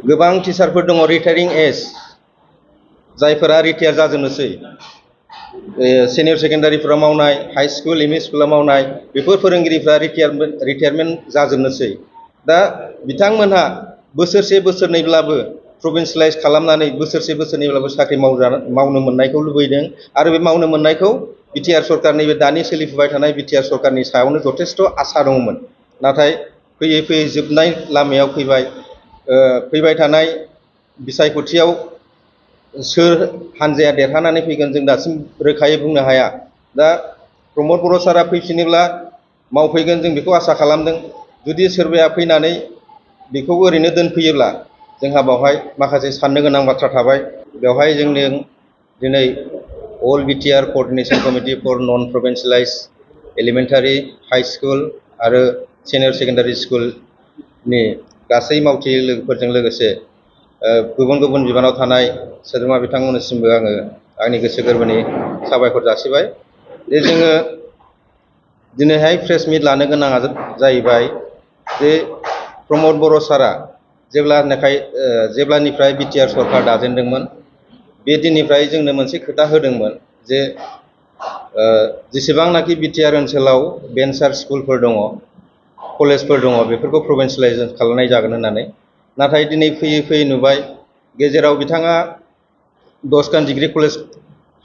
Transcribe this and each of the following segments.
गोबां टिचारफोर दङ रिटायारिं एज जायफोरा रिटायार जाजोबनोसै सिनियर सेकेन्डारिफोराव मावनाय हाई स्कुल एम इ स्कुलाव मावनाय बेफोर फोरोंगिरिफ्रा रिटायारमेन्ट जाजोबनोसै दा बिथांमोनहा बोसोरसे बोसोरनैब्लाबो प्रभिन्सियेलाइज खालामनानै बोसोरसे बोसोरनैब्लाबो साख्रि मावनो मोननायखौ लुबैदों आरो बे मावनो मोननायखौ बिटिआर सरकारनि बे दानि सोलिफुबाय थानाय बिटिआर सरकारनि सायावनो जथेस्थ' आसा दंमोन नाथाय फैयै फैयै जोबनाय लामायाव फैबाय थानाय बिसायख'थियाव सोर हानजाया देरहानानै फैगोन जों दासिम रोखायै बुंनो हाया दा प्रमद बर' सारा फैफिनोब्ला मावफैगोन जों बेखौ आसा खालामदों जुदि सोरबाया फैनानै बेखौ ओरैनो दोनफैयोब्ला जोंहा बेवहाय माखासे साननो गोनां बाथ्रा थाबाय बेवहाय जोंनो दिनै अल बिटिआर कअर्डिनेशन कमिटि फर नन प्रभिन्सियेलाइज एलिमेन्टारि हाई स्कुल आरो सिनियर सेकेन्डारि स्कुलनि गासै मावथि लोगोफोरजों लोगोसे गुबुन गुबुन बिबानाव थानाय सोद्रोमा बिथांमोननिसिमबो आङो आंनि गोसो गोरबोनि साबायखर जासिबाय जे जोङो दिनैहाय प्रेस मिट लानो गोनाङा जाहैबाय जे प्रमद बर' सारा जेब्लानिफ्राय बिटिआर सरकार दाजेनदोंमोन बे दिननिफ्राय जोंनो मोनसे खोथा होदोंमोन जे जेसेबांनाखि बिटिआर ओनसोलाव भेन्सार स्कुलफोर दङ कलेजफोर दङ बेफोरखौ प्रभिन्सियेलाइज खालामनाय जागोन होननानै नाथाय दिनै फैयै फैयै नुबाय गेजेराव बिथाङा 10 डिग्री कलेज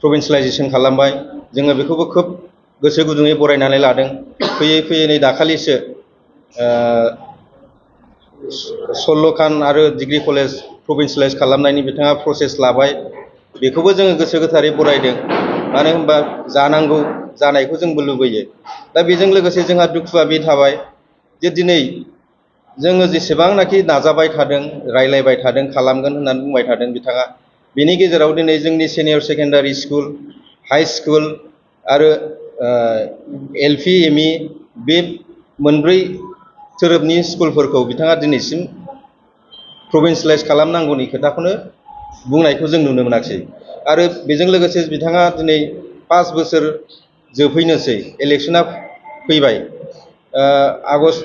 प्रभिन्सियेलाइजेसन खालामबाय जोङो बेखौबो खोब गोसो गुदुङै बरायनानै लादों फैयै फैयै नै दाखालिसो 16 आरो डिग्री कलेज प्रभिन्सियेलाइज खालामनायनि बिथाङा प्रसेस लाबाय बेखौबो जोङो गोसो गोथारै बरायदों मानो होनबा जानांगौ जानायखौ जोंबो लुबैयो दा बेजों लोगोसे जोंहा दुखुआ बे थाबाय जे दिनै जोङो जेसेबांनाखि नाजाबाय थादों रायलायबाय थादों खालामगोन होननानै बुंबाय थादों बिथाङा बेनि गेजेराव दिनै जोंनि senior secondary school high school आरो एलपि एमइ बे मोनब्रै थोरोबनि स्कुलफोरखौ बिथाङा दिनैसिम प्रभिन्सियेलाइज खालामनांगौनि खोथाखौनो बुंनायखौ जों नुनो मोनाखिसै आरो बेजों लोगोसे बिथाङा दिनै 5 बोसोर जोबहैनोसै इलेक्सना फैबाय आगस्ट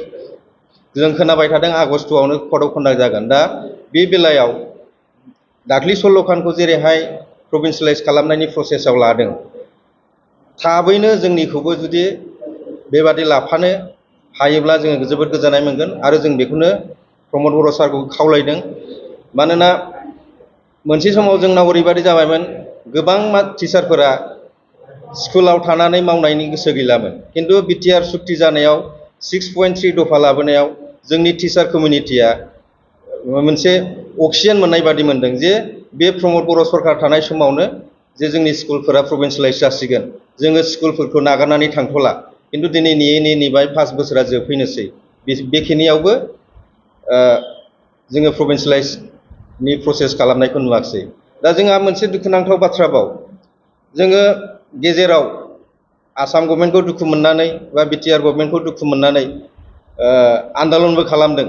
जों खोनाबाय थादों आगस्टआवनो कड अफ कन्डाक्ट जागोन दा बे बेलायाव दाख्लि 16 जेरैहाय प्रभिन्सियेलाइज खालामनायनि प्रसेसआव लादों थाबैनो जोंनिखौबो जुदि बेबादि लाफानो हायोब्ला जोङो जोबोद गोजोननाय मोनगोन आरो जों बेखौनो प्रमद बर' सारखौ खावलायदों मानोना मोनसे समाव जोंनाव ओरैबादि जाबायमोन गोबां टिचारफोरा स्कुलाव थानानै मावनायनि गोसो गैलामोन किन्तु बिटिआर सुक्ति जानायाव 6.3 दफा लाबोनायाव जोंनि टिचार कमिउनिटिया मोनसे अक्सिजेन मोननाय बादि मोनदों जे बे प्रमद बर' सरकार थानाय समावनो जे जोंनि स्कुलफोरा प्रभिन्सियेलाइज जासिगोन जोङो स्कुलफोरखौ नागारनानै थांथ'ला किन्तु दिनै नेबाय 5 बोसोरा जोबफैनोसै बेखिनियावबो जोङो प्रभिन्सियेलाइजनि प्रसेस खालामनायखौ नुवाखिसै दा जोंहा मोनसे दुखुनांथाव बाथ्राबाव जोङो गेजेराव आसाम गभर्नमेन्टखौ दुखु मोननानै बा बिटिआर गभर्नमेन्टखौ दुखु मोननानै आन्दलनबो खालामदों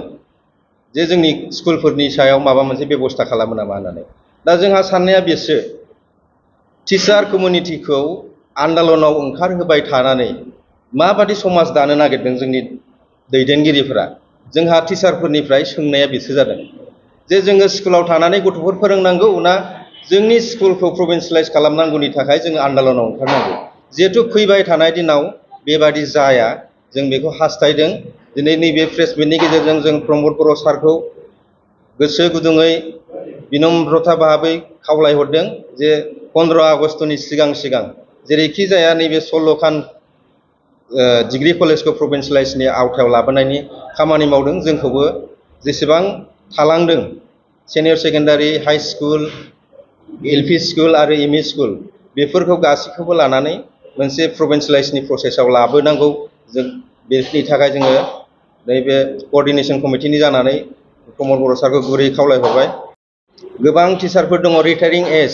जे जोंनि स्कुलफोरनि सायाव माबा मोनसे बेबस्था खालामो नामा होननानै दा जोंहा साननाया बेसो टिचार कमिउनिटिखौ आन्दलनाव ओंखारहोबाय थानानै माबादि समाज दानो नागिरदों जोंनि दैदेनगिरिफोरा जोंहा टिचारफोरनिफ्राय सोंनाया बेसो जादों जे जोङो स्कुलाव थानानै गथ'फोर फोरोंनांगौ ना जोंनि स्कुलखौ प्रभिन्सियेलाइज खालामनांगौनि थाखाय जोङो आन्दलनाव ओंखारनांगौ जिहेतु फैबाय थानाय दिनाव बेबादि जाया जों बेखौ हास्थायदों दिनै नैबे प्रेस मिटनि गेजेरजों जों प्रमद बर' सारखौ गोसो गुदुङै बिनम्रता भाबै खावलायहरदों जे 15 आगस्टनि सिगां जेरैखि जाया नैबे 16 डिग्री कलेजखौ प्रभिन्सियेलाइजनि आवथायाव लाबोनायनि खामानि मावदों जोंखौबो जेसेबां थालांदों senior secondary high school LP school आरो एमइ स्कुल बेफोरखौ गासैखौबो लानानै मोनसे प्रभिन्सियेलाइजनि प्रसेसआव लाबोनांगौ जों बेनि थाखाय जोङो नैबे कअर्डिनेशन कमिटिनि जानानै प्रमद बर' सारखौ गुरै खावलायहरबाय गोबां टिचारफोर दङ रिटायारिं एज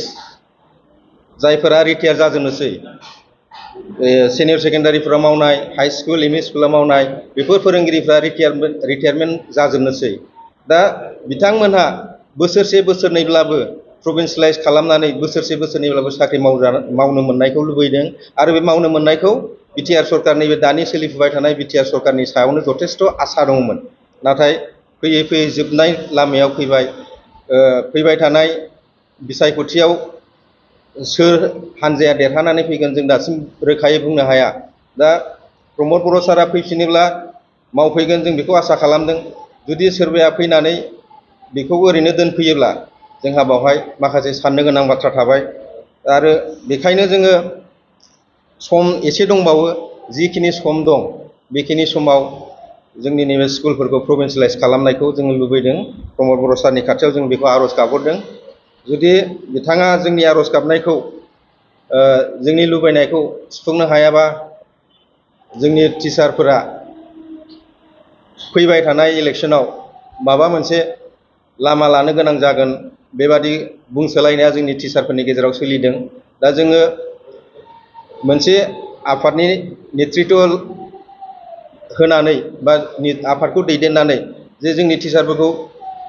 जायफोरा रिटायार जाजोबनोसै सिनियर सेकेन्डारिफोराव मावनाय हाई स्कुल एमइ स्कुलाव मावनाय बेफोर फोरोंगिरिफ्रा रिटायारमेन्ट जाजोबनोसै दा बिथांमोनहा बोसोरसे बोसोरनैब्लाबो प्रभिन्सियेलाइज खालामनानै बोसोरसे बोसोरनैब्लाबो साख्रि मावनो मोननायखौ लुबैदों आरो बे मावनो मोननायखौ बिटिआर सरकारनि बे दानि सोलिफुबाय थानाय बिटिआर सरकारनि सायावनो जथेस्थ' आसा दंमोन नाथाय फैयै फैयै जोबनाय लामायाव फैबाय फैबाय थानाय बिसायख'थियाव सोर हानजाया देरहानानै फैगोन जों दासिम रोखायै बुंनो हाया। दा प्रमद बर' सारा फैफिनोब्ला मावफैगोन जों बेखौ आसा खालामदों। जुदि सोरबाया फैनानै बेखौ ओरैनो दोनफैयोब्ला जोंहा बावहाय माखासे साननो गोनां बाथ्रा थाबाय। आरो बेखायनो जोङो सम एसे दंबावो, जिखिनि सम दं बेखिनि समाव जोंनि नैबे स्कुलफोरखौ प्रभिन्सियेलाइज खालामनायखौ जोङो लुबैदों। प्रमद बर' सारनि खाथियाव जों बेखौ आर'ज गाबहरदों। जुदि बिथाङा जोंनि आर'ज गाबनायखौ जोंनि लुबैनायखौ सुफुंनो हायाबा जोंनि टिचारफोरा फैबाय थानाय इलेक्सनाव माबा मोनसे लामा लानो गोनां जागोन, बेबादि बुंसोलायनाया जोंनि टिचारफोरनि गेजेराव सोलिदों। दा जोङो मोनसे आफादनि नेतृत्व होनानै बा आफादखौ दैदेननानै जे जोंनि टिचारफोरखौ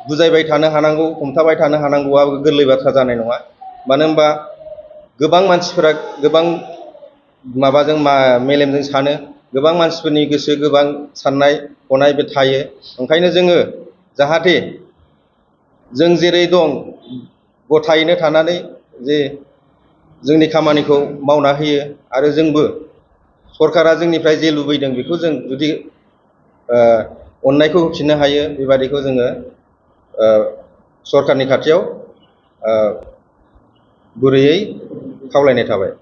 बुजायबाय थानो हानांगौ, हमथाबाय थानो हानांगौआ गोरलै बाथ्रा जानाय नङा। मानो होनबा गोबां मानसिफोरा गोबां माबाजों मेलेमजों सानो, गोबां मानसिफोरनि गोसो गोबां साननाय हनाय बे थायो। ओंखायनो जोङो जाहाथे जों जेरै दं गथायैनो थानानै जे जोंनि खामानिखौ मावना होयो आरो जोंबो सरकारा जोंनिफ्राय जे लुबैदों बेखौ जों जुदि अननायखौ होफिननो हायो, बेबादिखौ जोङो सरकारनि खाथियाव गुरैयै खावलायनाय थाबाय।